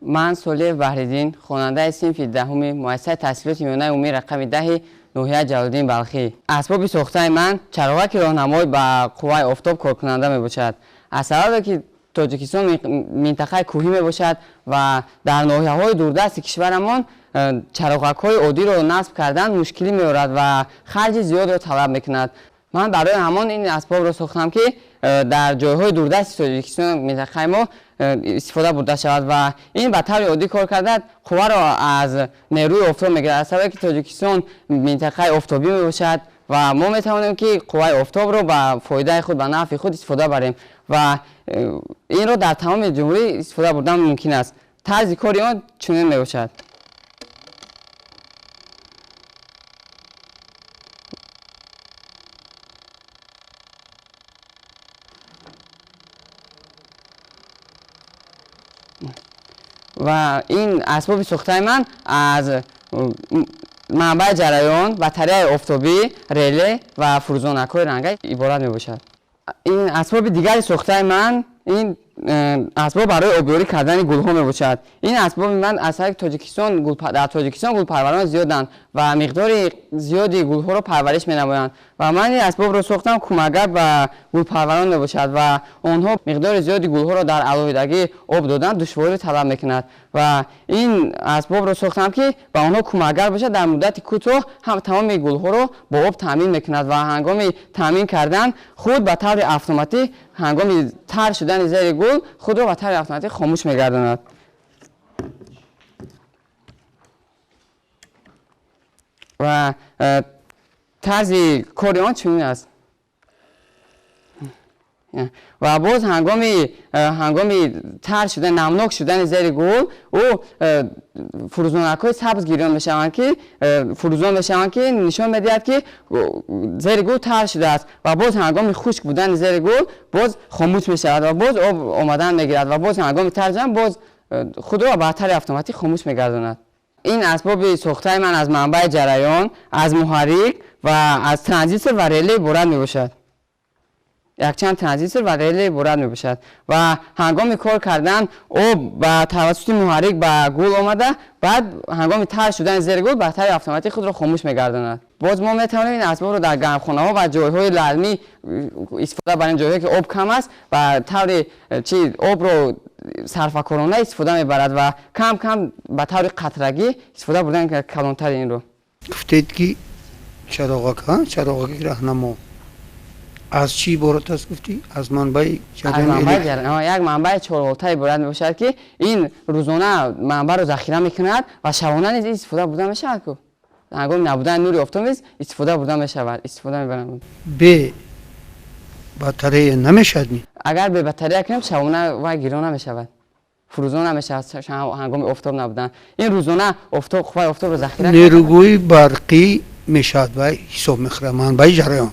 Ман Солиев Баҳриддин, хонандаи синфи 10 муассисаи таҳсилоти миёнаи умумии рақами 10 ноҳияи Ҷалолиддин Балхӣ. Асбоби сохтаи ман чароғаки роҳнамоӣ ба қувваи офтоб коркунанда мебошад. Аз сабабе ки Тоҷикистон минтақаи кӯҳӣ мебошад ва дар ноҳияҳои дурдасти кишварамон чароғакҳои оддиро насб кардан мушкилӣ меорад ва харҷи зиёдро талаб мекунад. Ман барои ҳамон ин асбобро сохтам, ки дар ҷойҳои дурдасти Тоҷикистон минтақаи мо истифода бурда шавад ва ин ба таври оддӣ кор карда қувваро аз нерӯи офтоб мегирад. Аз сабабе ки Тоҷикистон минтақаи офтобӣ мебошад ва мо метавонем, ки қувваи офтобро ба фоидаи худ, ба нафъи худ истифода барем ва инро дар тамоми ҷумҳурӣ истифода бурдан мумкин аст. Тарзи кори он чунин мебошад. Ва ин асбоби сохтаи ман аз манбаи ҷараён, батареяи офтобӣ, реле ва фурӯзонакҳои ранга иборат мебошад. Ин асбоби дигари сохтаи ман ин асбоб барои обёрӣ кардани гулҳо мебошад. Ин асбоби ман аз ҳар Тоҷикистон дар Тоҷикистон гулпарварон зиёданд ва миқдори зиёди гулҳоро парвариш менамоянд ва ман ин асбобро сохтам, кӯмакгар ба гулпарварон мебошад ва онҳо миқдори зиёди гулҳоро дар алоҳидагӣ об додан душворӣ талаб мекунад ва ин асбобро сохтам, ки ба онҳо кӯмакгар бошад. Дар муддати кӯтоҳ ҳам тамоми гулҳоро бо об таъмин мекунад ва ҳангоми таъмин кардан худ ба таври автоматӣ ҳангоми тар шудани зери гул худро ба таври автоматӣ хомӯш мегардонад. Ва тарзи кори он чунин аст. Ва боз ҳангоми тар шудан, намнок шудани зери гул, ӯ фурӯзонакҳои сабз гирён мешаванд, ки фурӯзон мешаванд, ки нишон медиҳад, ки зери гул тар шудааст ва боз ҳангоми хушк будани зери гул боз хомӯш мешавад ва боз об омадан мегирад ва боз ҳангоми тар шудан боз худро ба таври автоматӣ хомӯш мегардонад. Ин асбоби сохтаи ман аз манбаи ҷараён, аз муҳаррик ва аз транзистор ва реле иборат мебошад. Якчанд транзистор ва реле иборат мебошад ва ҳангоми кор кардан об ба тавассути муҳаррик ба гул омада, баъд ҳангоми тар шудани зери гул ба таври автоматӣ худро хомӯш мегардонад. Боз мо метавонем ин асбобро дар гармхонаҳо ва ҷойҳои лалмӣ истифода барем, ҷойҳое ки об кам аст ва таври чи обро сарфакорона истифода мебарад ва кам кам ба таври қатрагӣ истифода бурдан калонтари инро. Гуфтед, ки чароғаки раҳнамо аз чӣ иборат аст, гуфтӣ? Аз манбаи ҷараён, як манбаи чорволта иборат мебошад, ки ин рӯзона манбаъро захира мекунад ва шабона низ истифода бурда мешавад, ку ҳангоми набудани нури офтоб низ истифода бурда мешавад, истифода мебаранд. Бе батарея намешавад? Агар бе батарея кунем, шабона вай гирён намешавад, фурӯзон намешавад ҳангоми офтоб набудан. Ин рӯзона офтоб, қувваи офтобро захира нерӯгоҳи барқӣ мешавад ва ҳисоб мехӯрад. Манбаи ҷараён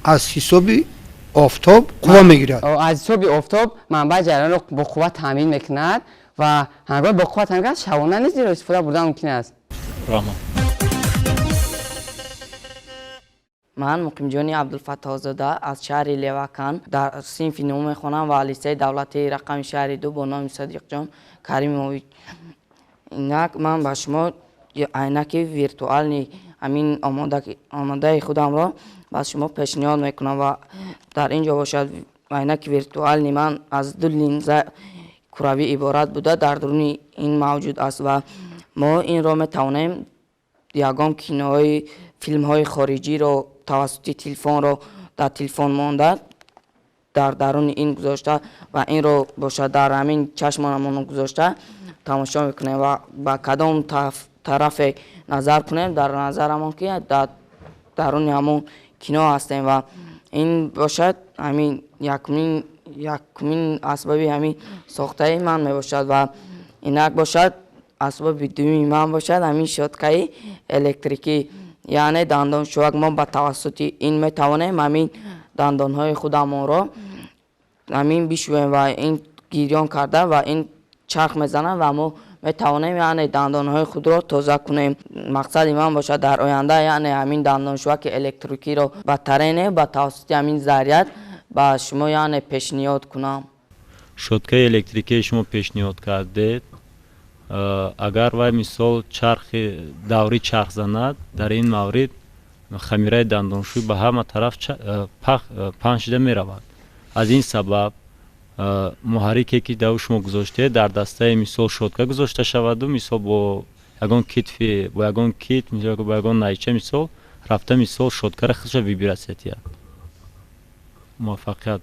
аз ҳисоби офтоб қувва мегирад. Аз ҳисоби офтоб манбаи ҷараёнро бо қувва таъмин мекунад ва ҳангоми бо қувва таъмин кард, шабона низ инро истифода бурдан мумкин аст. Раҳмат. Ман Муқимҷони Абдулфаттоҳзода аз шаҳри Левакан дар синфи нӯҳ мехонам ва литсеи давлатии рақами шаҳри 2 бо номи Содиқҷон Каримович. Инак ман ба шумо айнаки виртуални ҳамин омодаи худамро ба шумо пешниҳод мекунам ва дар ин ҷо бошад айнаки виртуални ман аз ду линза куравӣ иборат буда, дар дуруни ин мавҷуд аст ва мо инро метавонем ягон киноҳои филмҳои хориҷиро тавассути телефонро дар телефон монда дар даруни ин гузошта ва инро бошад дар ҳамин чашмонамон гузошта тамошо мекунем ва ба кадом тарафе назар кунем, дар назарамон ки дар даруни ҳамон кино ҳастем ва ин бошад ҳамин якумин асбоби ҳамин сохтаи ман мебошад ва инак бошад асбоби дуюми ман бошад ҳамин щёткаи электрикӣ, яъне дандоншӯяк. Мо ба тавассути ин метавонем ҳамин дандонҳои худамонро ҳамин бишӯем ва ин гирён карда ва ин чарх мезанад ва мо метавонем яъне дандонҳои худро тоза кунем. Мақсади ман бошад дар оянда яъне ҳамин дандоншӯяки электрикиро ба тарене ба тавассути ҳамин заряд ба шумо яъне пешниҳод кунам. Щёткаи электрикие шумо пешниҳод кардед, Агар вай, мисол, чархи даврӣ чарх занад, дар ин маврид хамираи дандоншӯй ба ҳама тараф паҳн шуда меравад. Аз ин сабаб муҳаррике, ки дар шумо гузоштед, дар дастаи, мисол, щётка гузошта шаваду, мисол, бо ягон китфи, бо ягон кит, бо ягон найча, мисол, рафта, мисол, щёткара худша вибратсия тиҳад. Муваффақият.